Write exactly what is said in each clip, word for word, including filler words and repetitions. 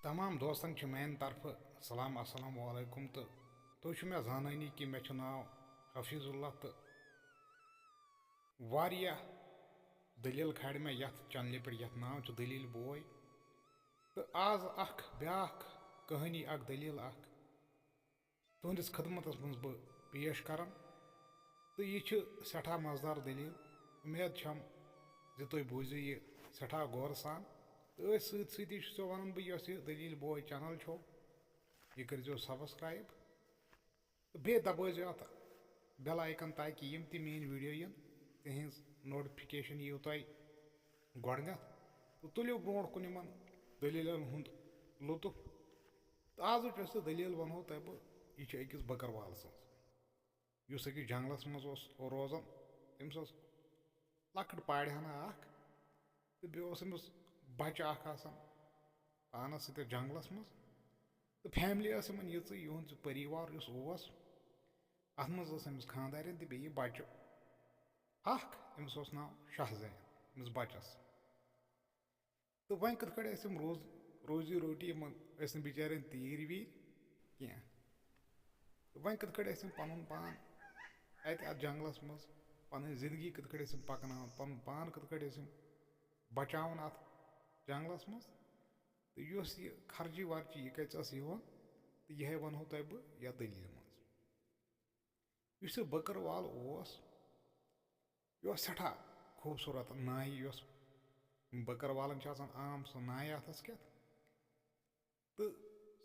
تمام دوستن چھِ میانہِ طرفہٕ سلام، السلام علیکم۔ تہٕ تُہۍ چھِو مےٚ زانٲنی کہِ مےٚ چھُ ناو حفیظ اللہ، تہٕ واریاہ دٔلیٖل کھالہِ مےٚ یتھ چینلہِ پٮ۪ٹھ، یتھ ناو چھُ دٔلیٖل بوے۔ تہٕ آز اکھ بیاکھ کہانی، اکھ دٔلیٖل اکھ تُہنٛدِس خدمتس منٛز بہٕ پیش کران۔ تہٕ یہِ چھِ سٮ۪ٹھاہ مزٕدار دٔلیٖل۔ اُمید چھم زِ تُہۍ بوٗزِو یہِ سٮ۪ٹھاہ غورٕ سان۔ تہٕ أتھۍ سۭتۍ سۭتی چھُسو ونان بہٕ، یۄس یہِ دٔلیٖل بوے چینل چھو، یہِ کٔرۍزیو subscribe۔ تہٕ بیٚیہِ دبٲیزیو اتھ bell icon، تاکہِ یِم تہِ میٲنۍ video یِن، تِہنٛز notification یِیو تۄہہِ گۄڈٕنٮ۪تھ۔ تہٕ تُلِو برونٛٹھ کُن یِمن دٔلیٖلن ہُنٛد لطف۔ تہٕ آزٕچ یۄس یہِ دٔلیٖل وَنہو تۄہہِ بہٕ، یہِ چھِ أکِس بٔکٕروال سٕنٛز، یُس أکِس جنٛگلَس منٛز اوس روزان۔ تٔمِس ٲس لۄکٕٹ پارِ ہنا اَکھ، تہٕ بیٚیہِ اوس أمِس بَچہٕ اَکھ آسان پانَس سۭتۍ یَتھ جنٛگلَس منٛز۔ تہٕ family ٲس یِمَن یِژٕے، یِہُنٛد یہِ پٔریوار یُس اوس، اَتھ منٛز ٲس أمِس خانٛدارِنۍ تہٕ بیٚیہِ یہِ بَچہٕ اَکھ، أمِس اوس ناو شاہ زین، أمِس بَچَس۔ تہٕ وۄنۍ کِتھ کٲٹھۍ ٲسۍ یِم روز-، روزی روٹی، یِمن ٲسۍ نہٕ بِچارٮ۪ن تیٖرۍ ویٖرۍ کینٛہہ۔ تہٕ وۄنۍ کِتھ کٲٹھۍ ٲسۍ یِم پَنُن پان اَتہِ اَتھ جنٛگلَس منٛز، پَنٕنۍ زِندگی کِتھ کٲٹھۍ ٲسۍ یِم پَکناوان، پَنُن پان کِتھ کٲٹھۍ ٲسۍ یِم بَچاوان اَتھ جنٛگلَس منٛز؟ تہٕ یۄس یہِ خرچی ورچی یہِ کَتہِ ٲس یِوان، تہٕ یِہوٚے وَنہو تۄہہِ بہٕ یَتھ دٔلیٖلہِ منٛز۔ یُس یہِ بٔکٕروال اوس، یہِ اوس سٮ۪ٹھاہ خوٗبصوٗرت نایہِ، یۄس بٔکٕروالَن چھِ آسان عام سۄ نایہِ اَتھَس کٮ۪تھ۔ تہٕ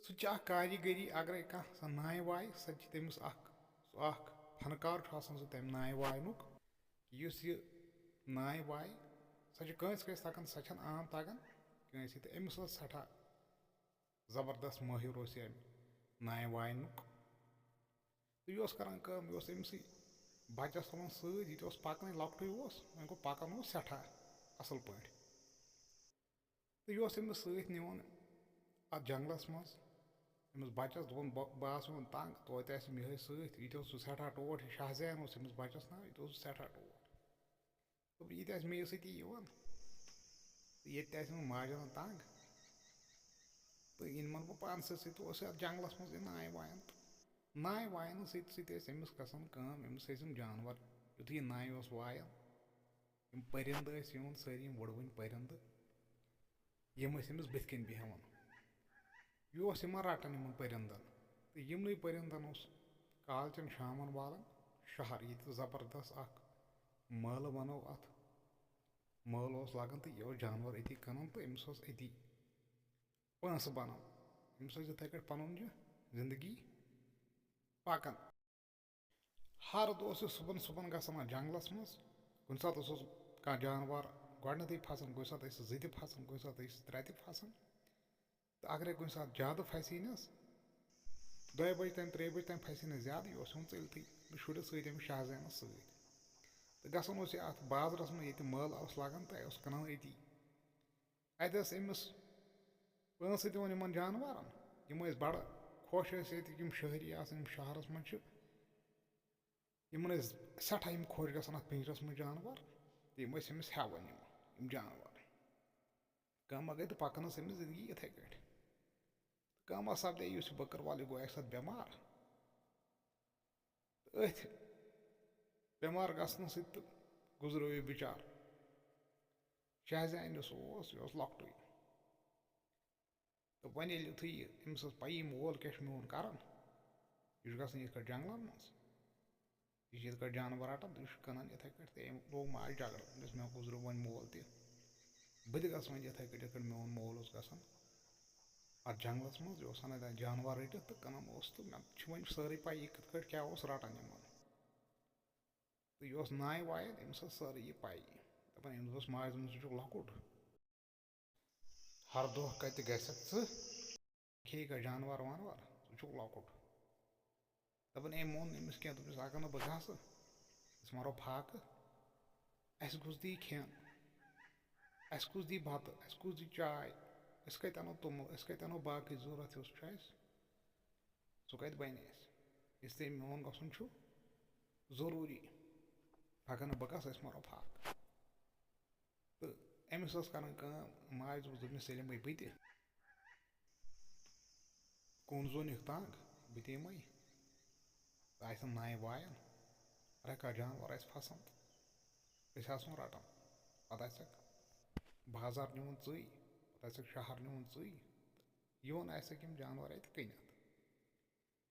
سُہ تہِ چھِ اَکھ کاریٖگٔری، اگرَے کانٛہہ سۄ نایہِ وایہِ، سۄ تہِ چھِ تٔمِس اَکھ، سُہ اَکھ فنکار چھُ آسان سُہ تَمہِ نایہِ واینُک، یُس یہِ نایہِ وایہِ، سۄ چھِ کٲنٛسہِ کٲنٛسہِ تَگان، سۄ چھَنہٕ عام تَگان کٲنٛسہِ۔ تہٕ أمِس ٲس سٮ۪ٹھاہ زبردست مٲہِر اوس یہِ اَمہِ نایہِ واینُک۔ تہٕ یہِ اوس کران کٲم، یہِ اوس أمِسٕے بَچَس تُلان سۭتۍ، یہِ تہِ اوس پَکنٕے، لۄکٹُے اوس، وۄنۍ گوٚو پَکان اوس سٮ۪ٹھاہ اَصٕل پٲٹھۍ۔ تہٕ یہِ اوس أمِس سۭتۍ نِوان اَتھ جنٛگلَس منٛز، أمِس بَچَس دوٚپُن، "بہٕ، بہٕ آسہٕ یِوان تنٛگ، توتہِ آسہِ یِم یِہوٚے سۭتۍ۔" یہِ تہِ اوس سُہ سٮ۪ٹھاہ ٹوٹھ، یہِ شاہ زین اوس أمِس بَچَس ناو، یہِ تہِ اوس سُہ سٮ۪ٹھاہ ٹوٹھ۔ دوٚپُن، "یہِ تہِ آسہِ مےٚ سۭتی یِوان، تہٕ ییٚتہِ تہِ آسہِ یِمَن ماجہِ اَنان تنٛگ، تہٕ یہِ نِمَن بہٕ پانسٕے سۭتۍ۔" تہٕ اوس یہِ اَتھ جنٛگلَس منٛز یہِ نایہِ وایان۔ تہٕ نایہِ واینہٕ سۭتۍ سۭتۍ ٲسۍ أمِس گژھان کٲم، أمِس ٲسۍ یِم جانوَر، یُتھُے یہِ نایہِ اوس وایان، یِم پٔرِندٕ ٲسۍ یِوان، سٲری یِم وٕڑوٕنۍ پٔرِندٕ، یِم ٲسۍ أمِس بٕتھِ کَنۍ بیٚہوان۔ یہِ اوس یِمَن رَٹان، یِمَن پٔرِندَن۔ تہٕ یِمنٕے پٔرِندَن اوس کالچَن شامَن والان شہر، ییٚتہِ زبردست اَکھ مٲلہٕ وَنو اَتھ۔ مٲلہٕ اوس لَگان تہٕ یہِ اوس جانوَر أتی کٕنان تہٕ أمِس اوس أتی پونٛسہٕ بَنان۔ أمِس ٲس یِتھَے کٲٹھۍ پَنُن یہِ زِندگی پَکان۔ ہر دۄہ اوس یہِ صُبحن صُبحن گژھان اَتھ جنٛگلَس منٛز۔ کُنہِ ساتہٕ اوسُس کانٛہہ جانوَر گۄڈٕنٮ۪تھٕے پھَسان، کُنہِ ساتہٕ ٲسِس زٕ تہِ پھَسان، کُنہِ ساتہٕ ٲسِس ترٛےٚ تہِ پھَسان۔ تہٕ اگرَے کُنہِ ساتہٕ زیادٕ پھَسینَس، دۄیہِ بَجہِ تام، ترٛیٚیہِ بَجہِ تام پھَسینَس زیادٕ، یہِ اوس یِوان ژٔلۍتھٕے، أمِس شُرِس سۭتۍ، أمِس شاہ زینَس سۭتۍ۔ تہٕ گژھان اوس یہِ اَتھ بازرَس منٛز، ییٚتہِ مٲلہٕ اوس لَگان، تہٕ اوس کٕنان أتی۔ اَتہِ ٲس أمِس پونٛسہٕ دِوان یِمَن جانوَرَن۔ یِم ٲسۍ بَڑٕ خۄش ٲسۍ ییٚتِکۍ یِم شہری آسان، یِم شہرَس منٛز چھِ، یِمَن ٲسۍ سٮ۪ٹھاہ یِم خۄش گژھان اَتھ پِنجرَس منٛز جانوَر، تہٕ یِم ٲسۍ أمِس ہٮ۪وان یِم، یِم جانوَر۔ کٲمہ گٔے تہٕ پَکان ٲس أمِس زِندگی یِتھَے کٲٹھۍ۔ تہٕ کٲمہ سَپدے، یُس یہِ بٔکٕروال، یہِ گوٚو اَکہِ ساتہٕ بٮ۪مار۔ تہٕ أتھۍ بٮ۪مار گژھنہٕ سۭتۍ تہٕ گُزریو یہِ بِچار۔ شاہ زین یُس اوس، یہِ اوس لۄکٹُے۔ تہٕ وۄنۍ ییٚلہِ یُتھُے یہِ، أمِس ٲس پَیی مول کیٛاہ چھُ میون کَران، یہِ چھُ گژھان یِتھ کٲٹھۍ جنٛگلَن منٛز، یہِ چھُ یِتھ کٲٹھۍ جانوَر رَٹان تہٕ یہِ چھُ کٕنان یِتھَے کٲٹھۍ، تہٕ أمۍ لوگ ماجہِ جھگڑٕ، دوٚپنَس، "مےٚ گُزریو وۄنۍ مول تہِ، بہٕ تہِ گژھٕ وۄنۍ یِتھَے کٲٹھۍ، یِتھ کٲٹھۍ میون مول اوس گژھان اَتھ جنٛگلَس منٛز، یہِ اوس اَنان تَتہِ جانوَر رٔٹِتھ تہٕ کٕنان اوس، تہٕ مےٚ چھِ وۄنۍ سٲرٕے پَے یہِ کِتھ کٲٹھۍ کیٛاہ اوس رَٹان یِمَن۔" تہٕ یہِ اوس نایہِ وایان، أمِس ٲس سٲرٕے یہِ پَیی۔ دَپان، أمِس دوٚپُس ماجہِ، دوٚپُن، "ژٕ چھُکھ لۄکُٹ، ہر دۄہ کَتہِ گژھکھ ژٕ، کھیٚیہِ کانٛہہ جانوَر وانوَر، ژٕ چھُکھ لۄکُٹ۔" دَپان، أمۍ مون نہٕ أمِس کینٛہہ، دوٚپنَس، "اگر نہٕ بہٕ گژھٕ، أسۍ مَرو فاقہٕ، اَسہِ کُس دی کھٮ۪ن، اَسہِ کُس دی بَتہٕ، اَسہِ کُس دی چاے، أسۍ کَتہِ اَنو توٚمُل، أسۍ کَتہِ اَنو باقٕے ضوٚرَتھ یُس چھُ اَسہِ؟" سُہ کَتہِ بَنہِ اَسہِ؟ اس لیے میون گژھُن چھُ ضروٗری۔ اگر نہٕ بہٕ گژھٕ، أسۍ مَرو فاقہٕ۔ تہٕ أمِس ٲس کَران کٲم، ماجہِ دوٚپُس، دوٚپنَس، "سٲلِم بَے بہٕ تہِ، کوٗن زوٗنِکھ تنٛگ، بہٕ تہِ یِمَے۔ تہٕ آسن نایہِ وایان، رَکا جانوَر آسہِ پھسان تہٕ أسۍ آسون رَٹان۔ پَتہٕ آسٮ۪کھ بازار نیوٗمُت ژٕے، پَتہٕ آسٮ۪کھ شہر نیوٗمُت ژٕے، تہٕ یِوان آسٮ۪کھ یِم جانوَر اَتہِ کٕنِتھ۔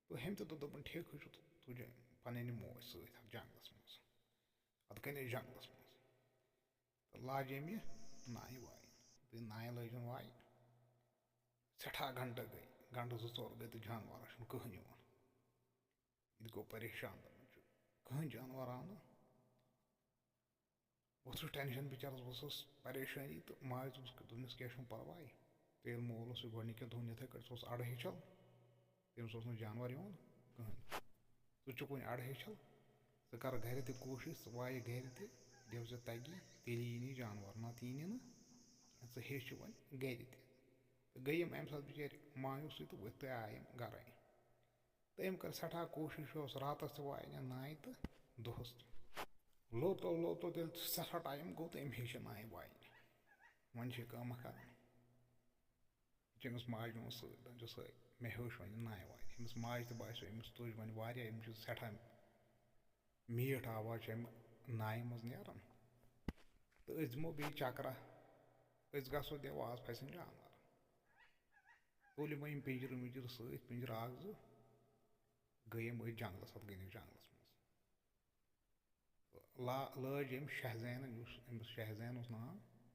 تہٕ ہُمۍ تہِ دوٚپ، دوٚپُن، "ٹھیٖکھٕے چھُ، تہٕ تُجہِ پَنٕنۍ موج سۭتۍ اَتھ جنٛگلَس منٛز، اَتھ گٔنِتھ جنٛگلَس منٛز۔" تہٕ لاجہِ أمۍ یہِ نایہِ وایِنۍ۔ تہٕ نایہِ لٲجِن وایِنۍ۔ سٮ۪ٹھاہ گھنٹہٕ گٔے، گھنٹہٕ زٕ ژور گٔے تہٕ جانوَرَس چھُنہٕ کٕہٕنۍ یِوان۔ یہِ تہِ گوٚو پریشان، دَپان چھُ، "کٕہٕنۍ جانوَر آو نہٕ۔" اوسُس ٹٮ۪نشَن بِچارَس، بہٕ اوسُس پریشٲنی تہٕ ماجہِ دوٚپُس، دوٚپنَس، "کینٛہہ چھُنہٕ پَرواے۔" تہٕ ییٚلہِ مول اوس یہِ گۄڈٕنِکٮ۪ن دۄہَن یِتھَے کٲٹھۍ، سُہ اوس اَڑٕ ہیٚچھَل، تٔمِس اوس نہٕ جانوَر یِوان کٕہٕنۍ۔ "ژٕ چھُکھ وۄنۍ اَڑٕ ہیٚچھَل، ژٕ کَر گَرِ تہِ کوٗشِش، ژٕ وایہِ گَرِ تہِ، ییٚلہِ ژےٚ تَگی، تیٚلہِ یی نہٕ یہِ جانوَر، نَتہٕ یی نہٕ نہٕ۔ ژٕ ہیٚچھ وۄنۍ گَرِ تہِ۔" تہٕ گٔے یِم اَمہِ ساتہٕ بِچٲرۍ مایوٗسٕے تہٕ ؤتھۍ تہٕ آے یِم گَرَے۔ تہٕ أمۍ کٔر سٮ۪ٹھاہ کوٗشِش، یہِ اوس راتَس تہِ واینہِ نایہِ تہٕ دۄہَس تہِ۔ لوٚت لوٚت لوٚت لوٚت ییٚلہِ سٮ۪ٹھاہ ٹایم گوٚو تہٕ أمۍ ہیٚچھ یہِ نایہِ واینہِ۔ وۄنۍ چھِ یہِ کٲمہ کَران۔ یہِ چھِ أمِس ماجہِ نِوان سۭتۍ، دَپان چھِس، "ہے، مےٚ ہیوٚچھ وۄنۍ نایہِ واینہِ۔" أمِس ماجہِ تہِ باسیو، أمِس تُج وۄنۍ واریاہ، أمِس چھِ سٮ۪ٹھاہ میٖٹھ آواز چھِ اَمہِ نایہِ منٛز نیران۔ تہٕ أسۍ دِمو بیٚیہِ چکرا، أسۍ گژھو دِوان، آز پھسن جانور۔ تُلۍ یِمو یِم پِنجرٕ وِنجرٕ سۭتۍ، پِنجرٕ اکھ زٕ، گٔے یِم أتھۍ جنگلس، اَتھ گٔنِس جنگلس منٛز۔ لا-، لٲج أمۍ شاہ زینن، یُس أمِس شاہ زین اوس ناو،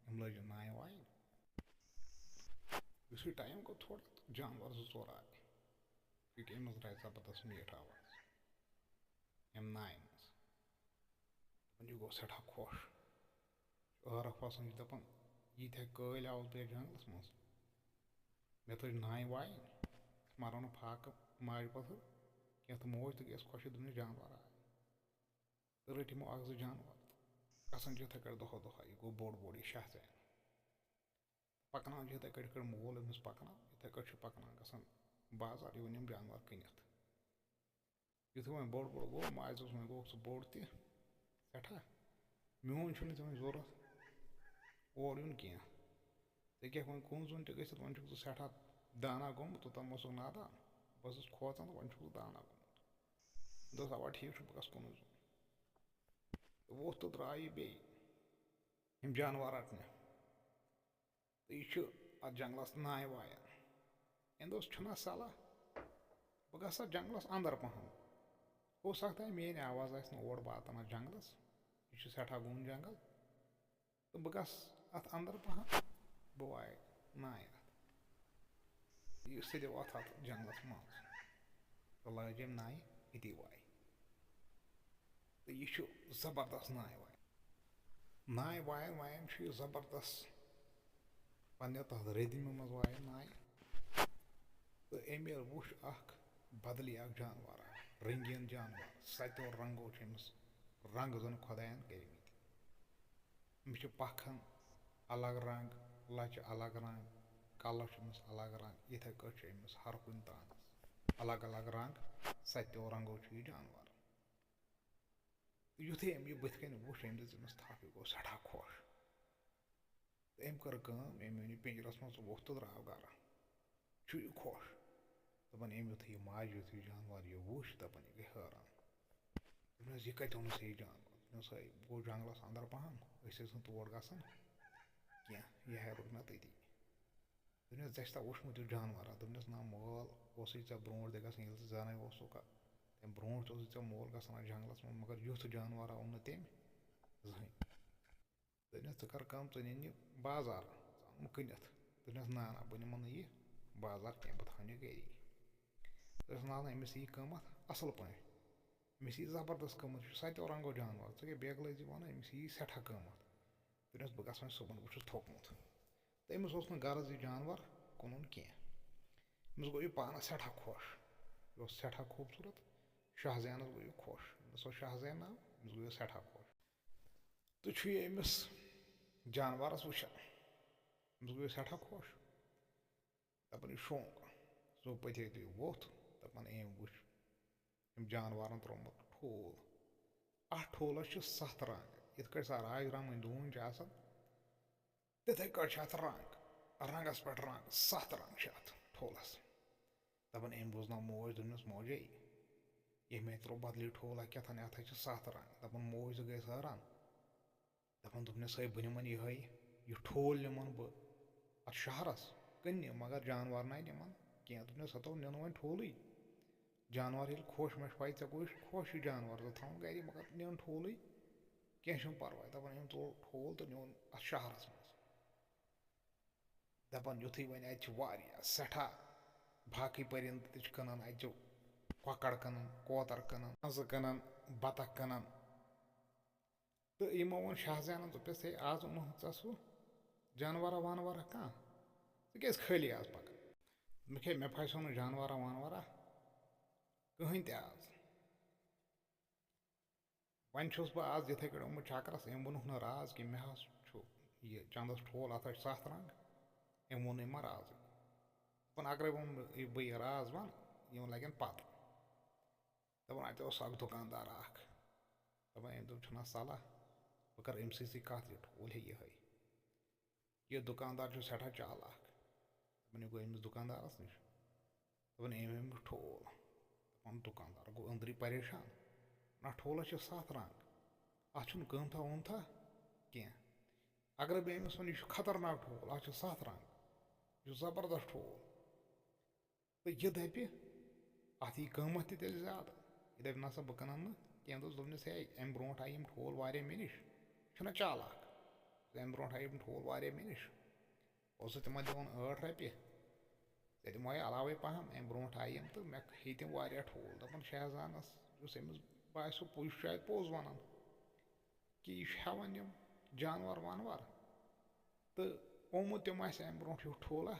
أمۍ لٲج یہِ نایہِ وایہِ۔ یُتھُے ٹایم گوٚو تھوڑا، تہٕ جانور زٕ ژور آے، کیونکہِ أمِس درٛاے زبردست میٖٹھ آواز اَمہِ نایہِ منٛز۔ دَپان، یہِ گوٚو سٮ۪ٹھاہ خۄش۔ ٲرَکھ وَسان، یہِ دَپان، ییٖتیٛاہ کٲلۍ آوُس بہٕ یَتھ جنٛگلَس منٛز، مےٚ تُج نایہِ وایِنۍ، مَرو نہٕ فاقہٕ ماجہِ پَتھر کینٛہہ، تہٕ موج تہِ گٔیَس خۄش، یہِ دوٚپنَس، جانوَر آے۔ تہٕ رٔٹۍ یِمو اَکھ زٕ جانوَر۔ گژھان چھِ یِتھَے کٲٹھۍ دۄہَے دۄہَے، یہِ گوٚو بوٚڑ بوٚڑ یہِ شاہ زین۔ پَکناوان چھِ یِتھَے کٲٹھۍ، یِتھ کٲٹھۍ مول أمِس پَکناو، یِتھَے کٲٹھۍ چھِ پَکناوان گژھان بازار، یِوان یِم جانوَر کٕنِتھ۔ یُتھُے وۄنۍ بوٚڑ بوٚڑ گوٚو، ماجہِ دوٚپُس، "وۄنۍ گوٚوُکھ ژٕ بوٚڑ تہِ سٮ۪ٹھاہ، میون چھُنہٕ ژےٚ وۄنۍ ضوٚرَتھ اورٕ یُن کینٛہہ۔ ژےٚ کیٛاہ وۄنۍ کُن زوٚن تہِ گٔژھِتھ، وۄنۍ چھُکھ ژٕ سٮ۪ٹھاہ دانا گوٚمُت، توٚتام اوسُکھ نادان، بہٕ ٲسٕس کھوژان تہٕ وۄنۍ چھُکھ ژٕ دانا گوٚمُت۔" دوٚپُس، "اَوا ٹھیٖک چھُ، بہٕ گژھٕ کُنُے زوٚن۔" تہٕ ووٚتھ تہٕ درٛاو یہِ بیٚیہِ یِم جانوَر رَٹنہِ۔ تہٕ یہِ چھُ اَتھ جنٛگلَس نایہِ وایان۔ أمۍ دوٚپُس، "چھُنہ صلاح، بہٕ گژھٕ اَتھ جنٛگلَس اَندَر پَہَم۔ ہو سکتا ہے میٛٲنۍ آواز آسہِ نہٕ اور واتان اَتھ جنٛگلَس۔ یہِ چھُ سٮ۪ٹھاہ گوٚن جنٛگل۔ تہٕ بہٕ گژھٕ اَتھ اَندَر پَہَم، بہٕ وایہِ نایہِ اَتھ۔" یہِ سیٚدیو اَتھ، اَتھ جنٛگلَس منٛز۔ تہٕ لٲج أمۍ نایہِ أتی وایہِ۔ تہٕ یہِ چھُ زبردست نایہِ وایان۔ نایہِ وایان وایان چھُ یہِ زبردست پننہِ تَتھ رٔدمہِ منٛز وایان نایہِ۔ تہٕ أمۍ ییٚلہِ وُچھ اکھ بدلٕے اکھ جانور، رنگیٖن جانور، ستیو رنگو چھُ أمِس رنگ زن خۄداین کٔرمٕتۍ۔ أمِس چھِ پکھن الگ رنگ، لچہِ الگ رنگ، کلس چھُ أمِس الگ رنگ۔ یِتھے کٲٹھۍ چھُ أمِس ہر کُنہِ تانس الگ الگ رنگ۔ ستیو رنگو چھُ یہِ جانور۔ یُتھُے أمۍ یہِ بٕتھِ کَنۍ وُچھ، أمۍ دِژ أمِس تھپھ، یہِ گوٚو سٮ۪ٹھاہ خۄش۔ تہٕ أمۍ کٔر کٲم، أمۍ اوٚن یہِ پِنجرَس منٛز تہٕ ووٚتھ تہٕ درٛاو گَرٕ۔ چھُ یہِ خۄش۔ دَپان، أمۍ یُتھُے یہِ ماجہِ یُتھُے یہِ جانوَر یہِ وُچھ، دَپان، یہِ گٔے حٲران۔ دوٚپنَس، "یہِ کَتہِ اوٚنُتھ یہِ جانوَر؟" دوٚپنَس، "ہے، بہٕ گوٚو جنٛگلَس اَندَر پَہَم، أسۍ ٲسۍ نہٕ تور گژھان کینٛہہ، یہِ ہے روٚٹ مےٚ تٔتی۔" دوٚپنَس، "ژےٚ چھِ سا وُچھمُت یہِ جانوَرا؟" دوٚپنَس، "نہ، مول اوسُے ژےٚ برونٛٹھ تہِ گژھان، ییٚلہِ ژٕ زَنَے اوسُکھ، تَمہِ برونٛٹھ تہِ اوسُے ژےٚ مول گژھان اَتھ جنٛگلَس منٛز، مگر یُتھ جانوَرا اوٚن نہٕ تٔمۍ زٕہٕنۍ۔" دوٚپنَس، "ژٕ کَر کٲم، ژٕ نِن یہِ بازار، ژٕ اَن یِم کٕنِتھ۔" دوٚپنَس، "نہ، نہ، بہٕ نِمَن نہٕ یہِ بازار کینٛہہ، بہٕ تھاوَن یہِ گَری۔" دوٚپنَس، "نہ، نہ، أمِس یی قۭمَتھ اَصٕل پٲٹھۍ، أمِس یی زبردست قۭمَتھ، یہِ چھُ سَتیو رنٛگو جانوَر، ژٕ کیٛاہ بیگلٲزی وَنان، أمِس یی سٮ۪ٹھاہ قۭمَتھ۔" دوٚپنَس، "بہٕ گژھٕ وۄنۍ صُبحَن، بہٕ چھُس تھوٚکمُت۔" تہٕ أمِس اوس نہٕ غرض یہِ جانوَر کٕنُن کینٛہہ۔ أمِس گوٚو یہِ پانَس سٮ۪ٹھاہ خۄش۔ یہِ اوس سٮ۪ٹھاہ خوٗبصوٗرت۔ شاہ زینَس گوٚو یہِ خۄش۔ أمِس اوس شاہ زین ناو، أمِس گوٚو یہِ سٮ۪ٹھاہ خۄش۔ تہٕ چھُ یہِ أمِس جانوَرَس وٕچھان۔ أمِس گوٚو یہِ سٮ۪ٹھاہ خۄش۔ دَپان، یہِ شۄنٛگ۔ سُہ پٔتۍ پٔتۍ ووٚتھ، دَپان، أمۍ وٕچھ أمۍ جانوَرَن ترٛوومُت ٹھوٗل۔ اَتھ ٹھوٗلَس چھِ سَتھ رنٛگ۔ یِتھ کٲٹھۍ سا راج رَمٕنۍ ڈوٗنۍ چھِ آسان، تِتھَے کٲٹھۍ چھِ اَتھ رنٛگ، رنٛگَس پٮ۪ٹھ رنٛگ، سَتھ رنٛگ چھِ اَتھ ٹھوٗلَس۔ دَپان أمۍ بوٗزناو موج، دوٚپنَس، "موجے، ییٚمۍ ہے ترٛوو بدلٕے ٹھوٗل، اَتھ کیٛاہ تھانہِ، اَتھ ہے چھِ سَتھ رنٛگ۔" دَپان موج تہٕ گٔیَس حٲران۔ دَپان دوٚپنَس، "ہے، بہٕ نِمَن یِہوٚے، یہِ ٹھوٗل نِمَن بہٕ اَتھ شہرَس کٕننہِ، مگر جانوَر نَے نِمَن کینٛہہ۔" دوٚپنَس، "ہَتو نِنہٕ وۄنۍ ٹھوٗلٕے، جانوَر ییٚلہِ خۄش، مےٚ چھِ پَے ژےٚ گوٚوُے خۄش یہِ جانوَر، ژٕ تھاوُن گَرِ، مگر نِن ٹھوٗلٕے، کینٛہہ چھُنہٕ پَرواے۔" دَپان أمۍ تُل ٹھوٗل تہٕ نیوٗن اَتھ شہرَس منٛز۔ دَپان یُتھُے وۄنۍ اَتہِ چھِ واریاہ سٮ۪ٹھاہ باقٕے پٔرِندٕ تہِ چھِ کٕنان، اَتہِ چھِ کۄکَر کٕنان، کوتَر کٕنان، ہَنٛزٕ کٕنان، بَطخ کٕنان۔ تہٕ یِمو ووٚن شاہ زینَن، دوٚپُس، "ہے، آز اوٚنُتھ ژےٚ سُہ جانوَرا وانوَرا کانٛہہ؟ ژٕ کیٛازِ خٲلی آز پَکان؟" دوٚپمَکھ، "ہے، مےٚ پھَسیو نہٕ جانوَرا وانوَرا کٕہٕنۍ تہِ آز۔ وۄنۍ چھُس بہٕ آز یِتھَے کٔٹھۍ آمُت چَکرَس، أمۍ ووٚنُکھ نہٕ راز کینٛہہ، مےٚ حظ چھُ یہِ چَندَس ٹھوٗل، اَتھ حظ چھِ سَتھ رنٛگ، أمۍ ووٚنُے ما رازٕے؟" دَپان، اَگرَے وۄنۍ بہٕ یہِ راز وَنہٕ، یِمَن لَگن پَتہٕ۔ دَپان، اَتہِ اوس اَکھ دُکاندار اَکھ۔ دَپان، أمۍ دوٚپ، "چھُنہ صلاح، بہٕ کَرٕ أمۍ سٕے سۭتۍ کَتھ، یہِ ٹھوٗل ہے یِہوٚے۔" یہِ دُکاندار چھُ سٮ۪ٹھاہ چالاک۔ دَپان، یہِ گوٚو أمِس دُکاندارَس نِش۔ دَپان، أمۍ أمِس ٹھوٗل۔ دَپان، دُکاندار گوٚو أنٛدرٕے پریشان۔ نہ، ٹھوٗلَس چھِ سَتھ رنٛگ۔ اَتھ چھُنہٕ قۭمتھا وۭمتھا کینٛہہ۔ اَگرَے بہٕ أمِس وَنہٕ، یہِ چھُ خطرناک ٹھوٗل، اَتھ چھُ سَتھ رنٛگ۔ یہِ چھُ زبردست ٹھوٗل۔ تہٕ یہِ دَپہِ، اَتھ یی قۭمَتھ تہِ تیٚلہِ زیادٕ۔ یہِ دَپہِ، "نہ سا، بہٕ کٕنَن نہٕ کینٛہہ۔" دوٚپُس، دوٚپنَس، "ہے، اَمہِ برونٛٹھ آیہِ یِم ٹھوٗل واریاہ مےٚ نِش، یہِ چھُنہ چالاک؟ اَمہِ برونٛٹھ آیہِ یِم ٹھوٗل واریاہ مےٚ نِش۔ اوسُس تِمَن دِوان ٲٹھ رۄپیہِ، ژےٚ دِمہوے علاوَے پَہَم، اَمہِ برونٛٹھ آیہِ یِم تہٕ مےٚ ہیٚتۍ تِم واریاہ ٹھوٗل۔" دَپان شہزانَس یُس أمِس باسیو، یہِ چھُ شاید پوٚز وَنان۔ کہِ یہِ چھُ ہٮ۪وان یِم جانوَر وانوَر۔ تہٕ اوٚنمُت تٔمۍ آسہِ اَمہِ برونٛٹھ یُتھ ٹھوٗلہ،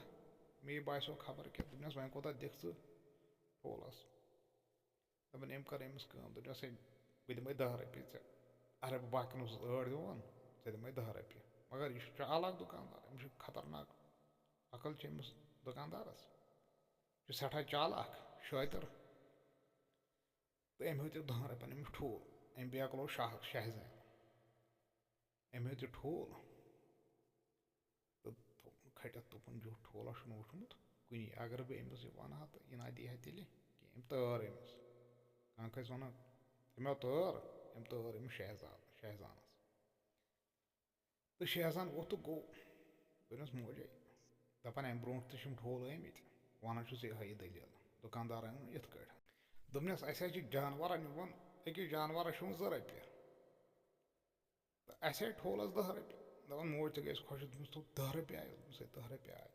مے باسیو خبر کیٛاہ۔ دوٚپنَس، "وۄنۍ کوٗتاہ دِکھ ژٕ ٹھوٗلَس؟" دَپان، أمۍ کٔر أمِس کٲم، دوٚپنَس، "ہے، بہٕ دِمَے دَہ رۄپیہِ ژےٚ، اَگَرے بہٕ باقیَن اوسُس ٲٹھ دِوان، ژےٚ دِمَے دَہ رۄپیہِ، مگر یہِ چھُ چالاک دُکاندار، أمِس چھُ خطرناک عقل چھِ أمِس دُکاندارَس، یہِ چھُ سٮ۪ٹھاہ چالاک، شٲطِر۔" تہٕ أمۍ ہیوٚت یہِ دَہَن رۄپیَن أمِس ٹھوٗل۔ أمۍ بیکلو شاہ، شاہ زینہٕ۔ أمۍ ہیوٚت یہِ ٹھوٗل تہٕ کھٔٹِتھ دوٚپُن، "یُتھ ٹھوٗلہ چھُنہٕ وُچھمُت کُنی۔ اگر بہٕ أمِس یہِ وَنہٕ ہا تہٕ یہِ نہ دی ہا تیٚلہِ کینٛہہ۔" أمۍ تٲر أمِس۔ کانٛہہ کھسہِ وَنان، "أمۍ ہا تٲر؟" أمۍ تٲر أمِس شہزاد، شہزانَس۔ تہٕ شہزان ووٚتھ تہٕ گوٚو۔ دوٚپنَس، "موجے، دَپان اَمہِ برونٛٹھ تہِ چھِم ٹھوٗل ٲمٕتۍ، وَنان چھُس یِہوٚے یہِ دٔلیٖل۔ دُکاندار أنۍ یِتھ کٲٹھۍ۔" دوٚپنَس، "اَسہِ حظ چھِ جانوَرَن نِوان، أکِس جانوَرَس چھُ یِوان زٕ رۄپیہِ۔ تہٕ اَسہِ آے ٹھوٗلَس دَہ رۄپیہِ۔" دَپان موج تہِ گٔیَس خۄش، دوٚپمَس، "تھوٚو دَہ رۄپیہِ آیہِ۔" دوٚپمَس، "ہے، دَہ رۄپیہِ آیہِ۔"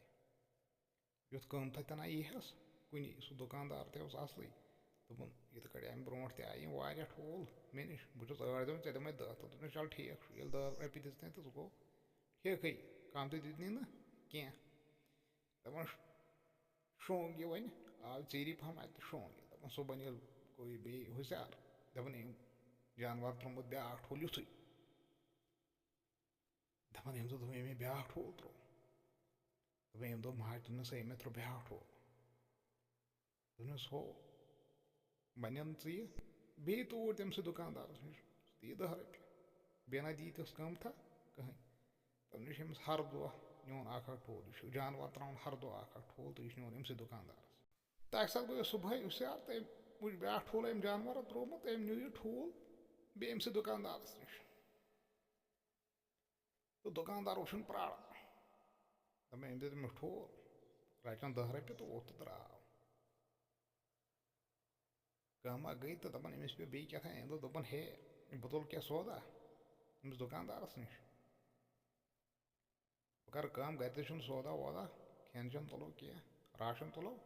یُتھ قۭمتھا تہِ نہ یی ہَس کُنی، سُہ دُکاندار تہِ اوس اَصلٕے۔ دوٚپُن، "یِتھ کٲٹھۍ اَمہِ برونٛٹھ تہِ آیہِ یِم واریاہ ٹھوٗل مےٚ نِش، بہٕ چھُس ٲٹھ دِوان، ژےٚ دِمَے دَہ۔" تہٕ دوٚپنَس، "چَل ٹھیٖک چھُ، ییٚلہِ دَہ رۄپیہِ دِژ تٔمۍ تہٕ سُہ گوٚو ٹھیٖکٕے، کَم تہِ دِتنٕے نہٕ کینٛہہ۔" دَپان، شۄنٛگ یہِ وۄنۍ، آو ژیٖری پَہَم اَتہِ تہٕ شۄنٛگ یہِ۔ دَپان، صُبحن ییٚلہِ گوٚو یہِ بیٚیہِ ہُشیار، دَپان، أمۍ جانوَر ترٛوومُت بیٛاکھ ٹھوٗل یُتھُے۔ دَپان، أمۍ دوٚپ، دوٚپُن، "أمۍ بیٛاکھ ٹھوٗل ترٛوو۔" دوٚپُن، أمۍ دوٚپ ماجہِ، دوٚپنَس، "ہے، مےٚ ترٛوو بیٛاکھ ٹھوٗل۔" دوٚپنَس، "ہو، وۄنۍ اَن ژٕ یہِ بیٚیہِ توٗرۍ تٔمۍ سٕے دُکاندارَس نِش، ژٕ دِ یہِ دَہ رۄپیہِ، بیٚیہِ نہ دی تِس قۭمتھا کٕہٕنۍ۔" دوٚپنَس، "چھِ أمِس ہر دۄہ نیُن اَکھ اَکھ ٹھوٗل، یہِ چھُ جانوَر ترٛاوُن ہر دۄہ اَکھ اَکھ ٹھوٗل تہٕ یہِ چھُ نیُن أمۍ سٕے دُکاندارَس۔" تہٕ اَکہِ ساتہٕ گوٚو یہِ صُبحٲے ہُشیار تہٕ أمۍ وٕچھ بیٛاکھ ٹھوٗل أمۍ جانوَرَن ترٛوومُت، تہٕ أمۍ نیوٗ یہِ ٹھوٗل بیٚیہِ أمۍ سٕے دُکاندارَس نِش۔ تہٕ دُکاندار وٕچھُن پرٛاران۔ دَپان، أمۍ دیُت أمِس ٹھوٗل، رَچَن دَہ رۄپیہِ تہٕ ووٚتھ تہٕ درٛاو۔ کٲمہ گٔے تہٕ دَپان، أمِس پیوٚو بیٚیہِ کیٛاہ تام، أمۍ دوٚپ، دوٚپُن، "ہے، بہٕ تُلہٕ کینٛہہ سودا أمِس دُکاندارَس نِش۔ بہٕ کَرٕ کٲم، گَرِ تہِ چھُنہٕ سودا وودا، کھٮ۪ن چٮ۪ن تُلو کینٛہہ، راشَن تُلو۔"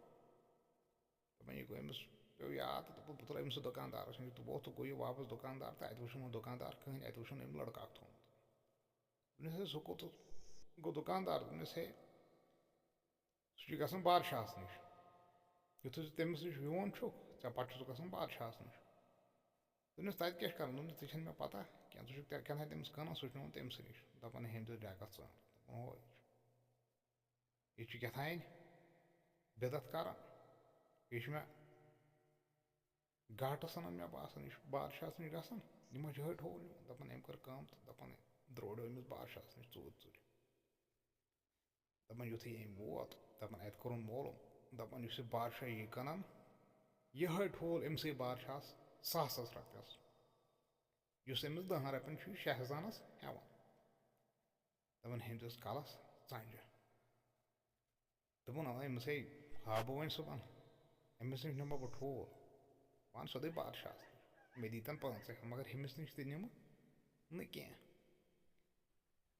دَپان، یہِ گوٚو أمِس پیوٚو یاد تہٕ دوٚپُن، "بہٕ تُلہٕ أمِس سۭتۍ دُکاندارَس نِش۔" تہٕ ووٚتھ تہٕ گوٚو یہِ واپَس دُکاندار تہٕ اَتہِ وٕچھُن نہٕ دُکاندار کٕہٕنۍ، اَتہِ وٕچھُن أمۍ لٔڑکہٕ اَکھ تھوٚومُت۔ دوٚپنَس، "ہے، سُہ کوٚت گوٚو دُکاندار؟" دوٚپنَس، "ہے، سُہ چھُ گژھان بادشاہَس نِش۔" یُتھُے سُہ تٔمِس نِش یِوان چھُکھ، ژےٚ پَتہٕ چھُ سُہ گژھان بادشاہَس نِش۔ دوٚپنَس، "تَتہِ کیٛاہ چھُ کَرُن؟" دوٚپنَس، "ژےٚ چھَنہٕ مےٚ پَتہ کینٛہہ، ژٕ چھُکھ تہِ کیٛاہ تام تٔمِس کٕنان، سُہ چھُ نِوان تٔمۍ سٕے نِش۔" دَپان، "ہے، أمۍ دیُت ڈٮ۪کَس ژٲن۔" دَپان، "ہو، یہِ چھُ، یہِ چھُ کیٛاہ تام بدعت کَران، یہِ چھُ مےٚ گاٹہٕ سَنان، مےٚ باسان، یہِ چھُ بادشاہَس نِش گژھان، یہِ ما چھُ یِہوٚے ٹھوٗل نِوان؟" دَپان، أمۍ کٔر کٲم تہٕ دَپان، درٛوڈیو أمِس بادشاہَس نِش ژوٗرِ ژوٗرِ۔ دَپان، یُتھُے أمۍ ووت، دَپان، اَتہِ کوٚرُن معلوٗم، دَپان، یُس یہِ بادشاہ یی کٕنان، یِہوٚے ٹھوٗل أمۍ سٕے بادشاہَس ساسَس رۄپیَس، یُس أمِس دَہَن رۄپیَن چھُ یہِ شاہ زانَس ہٮ۪وان۔ دَپان، ہیٚمۍ دِژ کَلَس ژَنٛجہِ۔ دوٚپُن، اَوا، أمِس ہے ہاوٕ بہٕ وۄنۍ صُبحَن، أمِس نِش نِمہٕ بہٕ ٹھوٗل۔ وَن سیوٚدُے بادشاہَس نِش، مےٚ دیٖتَن پانٛژَے ہَتھ، مگر ہُمِس نِش تہِ نِمہٕ نہٕ کینٛہہ۔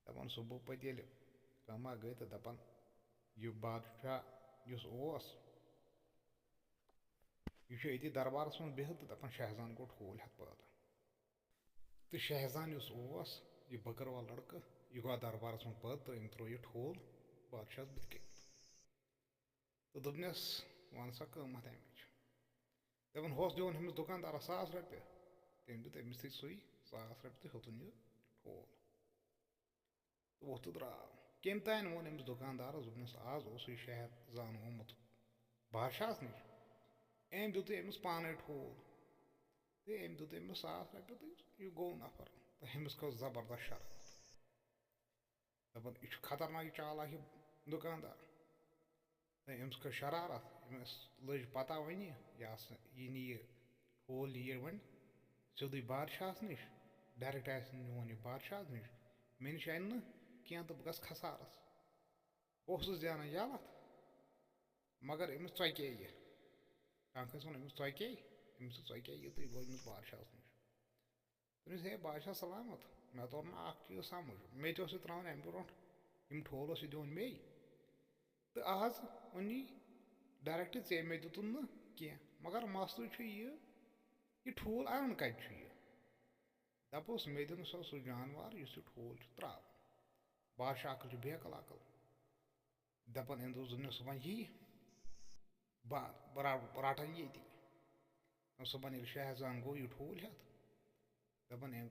دَپان، صُبحُک پَتہٕ ییٚلہِ کٲمہ گٔے تہٕ دَپان، یہِ بادشاہ یُس اوس، یہِ چھُ أتی دربارَس منٛز بِہِتھ تہٕ دَپان، شاہ زان گوٚو ٹھوٗل ہٮ۪تھ پٲدٕ۔ تہٕ شاہ زان یُس اوس، یہِ بٔکٕروال لٔڑکہٕ، یہِ گوٚو اَتھ دربارَس منٛز پٲدٕ تہٕ أمۍ ترٛوو یہِ ٹھوٗل بادشاہَس بٕتھِ کَنہِ۔ تہٕ دوٚپنَس، وَن سا قۭمَتھ اَمِچ۔ دَپان، ہُہ اوس دِوان ہُمِس دُکاندارَس ساس رۄپیہِ، تٔمۍ دیُت أمِس تہِ سُے ساس رۄپیہِ تہٕ ہیوٚتُن یہِ ٹھوٗل۔ تہٕ ووٚتھ تہٕ درٛاو۔ کٔمۍ تام ووٚن أمِس دُکاندارَس، دوٚپنَس، آز اوسُے شاہ زان آمُت بادشاہَس نِش، أمۍ دیُتُے أمِس پانَے ٹھوٗل تہٕ أمۍ دیُت أمِس ساس رۄپیہِ تہٕ یہِ گوٚو نفر۔ تہٕ ہُمِس کھٔژ زبردست شرارت۔ دَپان، یہِ چھُ خطرناک، یہِ چالاک، یہِ دُکاندار۔ تہٕ أمِس کھٔژ شرارت، أمِس لٔج پتہ وۄنۍ، یہِ ہسا، یہِ نِیہِ ٹھوٗل، یہِ یِیہِ وۄنۍ سیوٚدُے بادشاہَس نِش، direct آسہِ نہٕ میون یہِ بادشاہَس نِش، مےٚ نِش اَنہِ نہٕ کینٛہہ تہٕ بہٕ گژھٕ خسارَس۔ بہٕ اوسُس زینان یَلَتھ، مگر أمِس ژۄکے یہِ۔ کانٛہہ کٲنٛسہِ ووٚن، أمِس ژۄکے، أمِس تہِ ژۄکے یہِ تہٕ یہِ گوٚو أمِس بادشاہَس نِش۔ دوٚپنَس، ہے بادشاہ سلامت، مےٚ توٚر نہٕ اَکھ چیٖز سَمٕجھ۔ مےٚ تہِ اوس یہِ ترٛاوان اَمہِ برونٛٹھ، یِم ٹھوٗل اوس یہِ دِوان مے، تہٕ آز اوٚن یہِ direct ژےٚ، مےٚ دیُتُن نہٕ کینٛہہ۔ مگر مسلہٕ چھُ یہِ، یہِ ٹھوٗل اَنان کَتہِ چھُ یہِ؟ دَپوس، مےٚ دِنہٕ سا سُہ جانوار یُس یہِ ٹھوٗل چھُ ترٛاوان۔ بادشاہ عقل چھُ بیقل عقل۔ دَپان، أمۍ دوٚپ، دوٚپنَس، صُبحن یی، بہٕ، بہٕ رَ-، بہٕ رَٹَن ییٚتی۔ صُبحن ییٚلہِ شاہ زان گوٚو یہِ ٹھوٗل ہٮ۪تھ، دَپان، أمۍ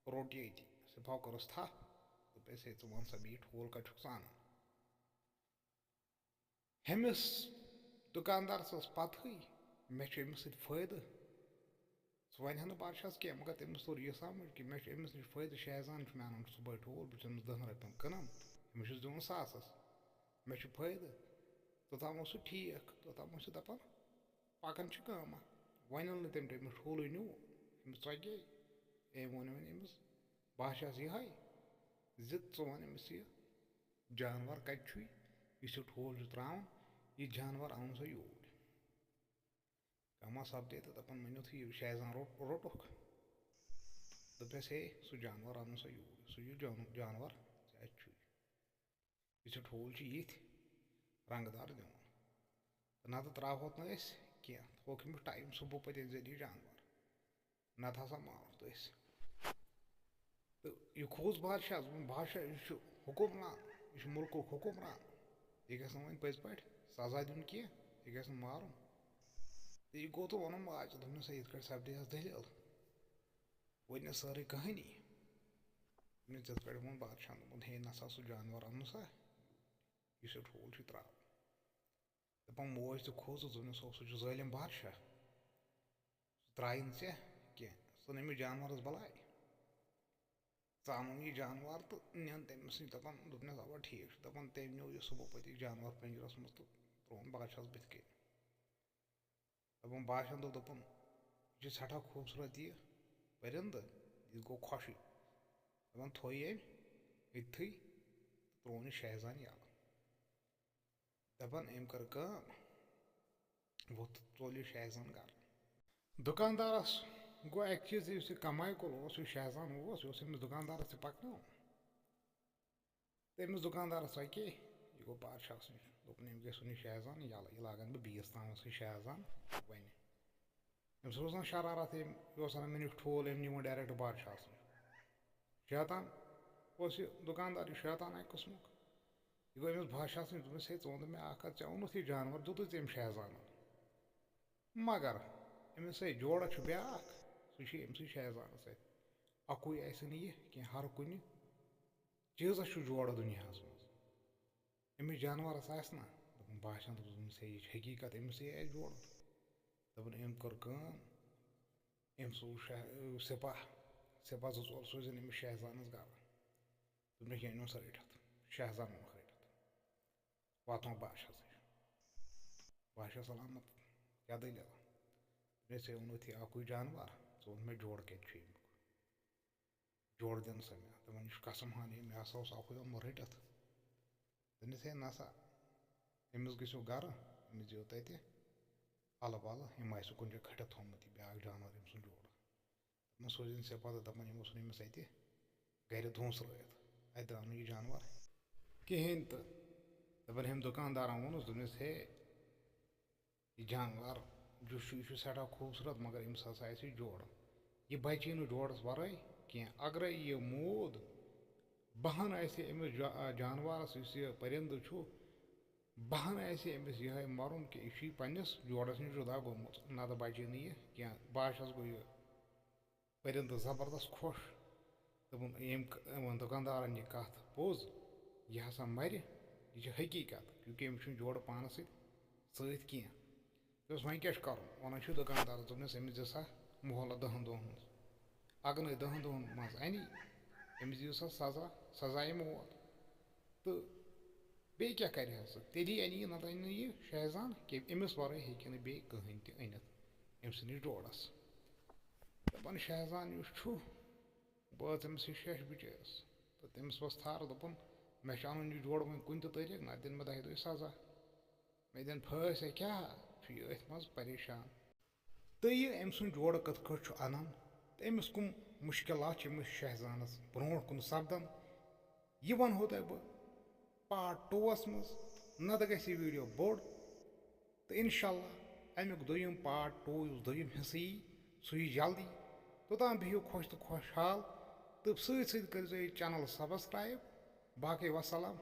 روٚٹ ییٚتی، سِپاہو کٔرٕس تھَپھ، دوٚپُس، ہے، ژٕ وَن سا مےٚ، یہِ ٹھوٗل کَتہِ چھُکھ ژٕ اَنان؟ ہُمِس دُکاندارَس ٲس پَتہٕے، مےٚ چھُ أمِس سۭتۍ فٲیدٕ۔ سُہ وَنہِ ہا نہٕ بادشاہَس کینٛہہ، مگر تٔمِس توٚر یہِ سَمٕجھ کہِ مےٚ چھُ أمِس نِش فٲیدٕ، شاہ زان چھُ مےٚ اَنان صُبحٲے ٹھوٗل، بہٕ چھُس أمِس دَہَن رۄپیَن کٕنان، أمِس چھُس دِوان ساسَس، مےٚ چھُ فٲیدٕ۔ توٚتام اوس سُہ ٹھیٖک، توٚتام اوس سُہ دَپان، پَکان چھِ کٲمہ۔ وۄنۍ اوٚن نہٕ تٔمۍ، تٔمِس ٹھوٗلٕے نیوٗ، أمِس ژۄکے۔ أمۍ ووٚن وۄنۍ أمِس بادشاہَس یِہوٚے زِ، ژٕ وَن أمِس یہِ جانوَر کَتہِ چھُے، یُس یہِ ٹھوٗل چھُ ترٛاوان، یہِ جانوَر اَنُن سا یوٗرۍ۔ کما سپدے تہٕ دَپان، مےٚ نیوٗتھٕے یہِ شاہ زان روٚٹ-، روٚٹُکھ۔ دوٚپنَس، ہے، سُہ جانوَر اَنُن سا یوٗرۍ، سُہ یہِ جان-، جانوَر ژےٚ اَتہِ چھُے۔ یُس یہِ ٹھوٗل چھُ یِتھۍ رنٛگہٕ دار دِوان۔ تہٕ نَتہٕ ترٛاوہوتھ نہٕ أسۍ کینٛہہ، تھوٚوکھ أمِس ٹایم صُبحُک پَتہٕ ییٚلہِ زَن یہِ جانوَر۔ نَتہٕ ہسا مارہوتھ أسۍ۔ تہٕ یہِ کھوٗژ بادشاہَس، دوٚپُن، بادشاہ، یہِ چھُ حُکُمران، یہِ چھُ مُلکُک حُکُمران، یہِ گژھِ نہٕ وۄنۍ پٔزۍ پٲٹھۍ سزا دیُن کینٛہہ، یہِ گژھِ نہٕ مارُن۔ تہٕ یہِ گوٚو تہٕ ووٚنُن ماجہِ، دوٚپنَس، ہے، یِتھ کٲٹھۍ سپدے حظ دٔلیٖل، وۄنۍ نہٕ سٲرٕے کہانی۔ دوٚپنَس، یِتھ کٲٹھۍ ووٚن بادشاہَن، دوٚپُن، ہے، نہ سا سُہ جانوَر اَنُن سا، یُس یہِ ٹھوٗل چھُ ترٛاوان۔ دَپان، موج تہِ کھوٗژٕس، دوٚپنَس، ہو، سُہ چھُ ظٲلِم بادشاہ، سُہ ترٛایہِ نہٕ ژےٚ کینٛہہ، ژٕ نہٕ أمِس جانوَرَس بَلاے۔ ژٕ اَنُن یہِ جانوَر تہٕ نِن تٔمِس نِش، دَپان، دوٚپنَس، اَوا ٹھیٖک چھُ۔ دَپان، تٔمۍ نیوٗ یہِ صُبحُک پَتہٕ یہِ جانوَر پِنجرَس منٛز تہٕ ترٛووُن بادشاہَس بٕتھِ کَنہِ۔ دَپان، بادشاہَن دوٚپ، دوٚپُن، یہِ چھِ سٮ۪ٹھاہ خوٗبصوٗرت یہِ پٔرِندٕ، یہِ گوٚو خۄشٕے۔ دَپان، تھوٚو یہِ أمۍ أتھٕے تہٕ ترٛووُن یہِ شاہ زان یَلہٕ۔ دَپان، أمۍ کٔر کٲم، ووٚتھ تہٕ ژوٚل یہِ شاہ زان گَرٕ۔ دُکاندارَس گوٚو اَکہِ چیٖزٕ، یُس یہِ کَمایہِ کُل اوس، یُس شاہ زان اوس، یہِ اوس أمِس دُکاندارَس تہِ پَکناوُن۔ تہٕ أمِس دُکاندارَس ژۄکے، یہِ گوٚو بادشاہَس نِش۔ دوٚپُن، أمۍ گژھِ سُہ نِش شاہ زان یَلہٕ، یہِ لاگَن بہٕ بیٚیِس تامَتھ سُہ شاہ زان وَنہِ۔ أمِس روزان شرارت، أمۍ، یہِ اوس وَنان، مےٚ نیُک ٹھوٗل، أمۍ نِوُن direct بادشاہَس نِش۔ شیطان اوس یہِ دُکاندار، یہِ شیطان اَکہِ قٕسمُک۔ یہِ گوٚو أمِس بادشاہَس نِش، دوٚپمَس، ہے، ژٕ وَن تہٕ مےٚ اَکھ کَتھ، ژےٚ اوٚنُتھ یہِ جانوَر، دیُتُے ژےٚ أمۍ شاہ زانَن۔ مگر أمِس سۭتۍ جوڑا چھُ بیٛاکھ، سُہ چھُ أمۍ سٕے شاہ زانَس سۭتۍ۔ اَکُے آسہِ نہٕ یہِ کینٛہہ، ہر کُنہِ چیٖزَس چھُ جوڑا دُنیاہَس منٛز۔ أمِس جانوَرَس آسہِ نہ، دوٚپُن، بادشاہَن دوٚپُس، دوٚپمَس، ہے، یہِ چھِ حقیٖقت، أمِس ہے آسہِ جوڑا۔ دوٚپُن، أمۍ کٔر کٲم، أمۍ سوٗز شاہ، سِپاہ، سِپاہ زٕ ژور سوٗزِن أمِس شاہ زانَس گَرٕ۔ دوٚپنَس، یہِ أنِو سا رٔٹِتھ، شاہ زان اوٚنُکھ رٔٹِتھ۔ واتنووُکھ بادشاہَس نِش۔ بہٕ ہا چھُس سلامت، کیٛاہ دٔلیٖل؟ دوٚپنَس، "ژےٚ اوٚنُتھ یہِ اَکُے جانوَر، ژٕ وَن مےٚ جوڑ کَتہِ چھُ اَمیُک؟ جوڑ دِن سا مےٚ۔" دَپان، "یہِ چھُ قسم ہان، ہے، مےٚ ہسا اوس اَکُے اوٚنمُت رٔٹِتھ۔" دوٚپنَس، "ہے نہ سا، أمِس گٔژھِو گرٕ، أمِس دِیِو تَتہِ اَلہٕ پَلہٕ، أمۍ آسہِ کُنہِ جایہِ کھٔٹِتھ تھوٚومُت یہِ بیٛاکھ جانوَر، أمۍ سُنٛد جوڑ۔" دَپان، سوٗزِن ژےٚ پَتہٕ، دَپان، یِمو ژھُن أمِس اَتہِ گَرِ دھونٛسرٲیِتھ، اَتہِ درٛاو نہٕ یہِ جانوَر کِہیٖنۍ تہٕ۔ دَپان، أمۍ دُکاندارَن ووٚنُس، دوٚپنَس، "ہے، یہِ جانوَر یُس چھُ، یہِ چھُ سٮ۪ٹھاہ خوٗبصوٗرت، مگر أمِس ہسا آسہِ یہِ جوڑ۔ یہِ بَچی نہٕ جوڑَس وَرٲے کینٛہہ۔ اگرَے یہِ موٗد، بہٕ ہَن آسہِ أمِس جا-، جانوَرَس، یُس یہِ پٔرِندٕ چھُ، بہٕ ہَن آسہِ أمِس یِہوٚے مَرُن کہِ یہِ چھُے پنٛنِس جوڑَس نِش جُدا گوٚمُت، نَتہٕ بَچی نہٕ یہِ کینٛہہ۔" بہٕ ہا چھَس گوٚو یہِ پٔرِندٕ زبردست خۄش۔ دوٚپُن، ییٚمۍ ک-، یِمَن دُکاندارَن یہِ کَتھ پوٚز، یہِ ہسا مَرِ، یہِ چھِ حقیٖقت، کیونکہ أمِس چھُنہٕ جوڑٕ پانَس سۭتۍ، سۭتۍ کینٛہہ۔ دوٚپُس، "وۄنۍ کیٛاہ چھُ کَرُن؟" وَنان چھُ دُکاندارَس، دوٚپنَس، "أمِس دِ سا مۄہلت دَہَن دۄہَن ہٕنٛز۔ اَگَر نہٕ دَہَن دۄہَن منٛز اَنی، أمِس دِیِو سا سزا، سزا یی موت۔" تہٕ بیٚیہِ کیٛاہ کَرِ ہا سُہ؟ تیٚلی اَنہِ یہِ، نَتہٕ اَنہِ نہٕ یہِ شہزان کینٛہہ۔ أمِس وَرٲے ہیٚکہِ نہٕ بیٚیہِ کٕہٕنۍ تہِ أنِتھ أمۍ سٕنٛدِس جوڑَس۔ دَپان، شہزان یُس چھُ، بہٕ ٲس أمِس یہِ شیٚش بِچٲرِس۔ تہٕ تٔمِس ؤژھ تھَر، دوٚپُن، "مےٚ چھُ اَنُن یہِ جوڑٕ وۄنۍ کُنہِ تہِ طریٖقہٕ، نَتہٕ دِن مےٚ دَہہِ دۄہہِ سزا۔ مےٚ دِن پھٲسۍ ہا، کیٛاہ چھُ یہِ أتھۍ منٛز پریشان؟" تہٕ یہِ أمۍ سُنٛد جوڑٕ کِتھ کٲٹھۍ چھُ اَنان تہٕ أمِس کٕم مُشکِلات چھِ أمِس شہزانَس برٛونٛٹھ کُن سَپدان، یہِ وَنہو تۄہہِ بہٕ پارٹ ٹوٗوَس منٛز۔ نَتہٕ گژھِ یہِ ویٖڈیو بوٚڑ، تہٕ اِنشاء اللہ اَمیُک دوٚیِم پارٹ ٹوٗ، یُس دوٚیِم حِصہٕ یی، سُہ یی جلدی۔ توٚتام بِہِو خۄش تہٕ خۄشحال، تہٕ سۭتۍ سۭتۍ کٔرۍزیو یہِ چَنَل سبسکرایب۔ باقٕے وَسَلام،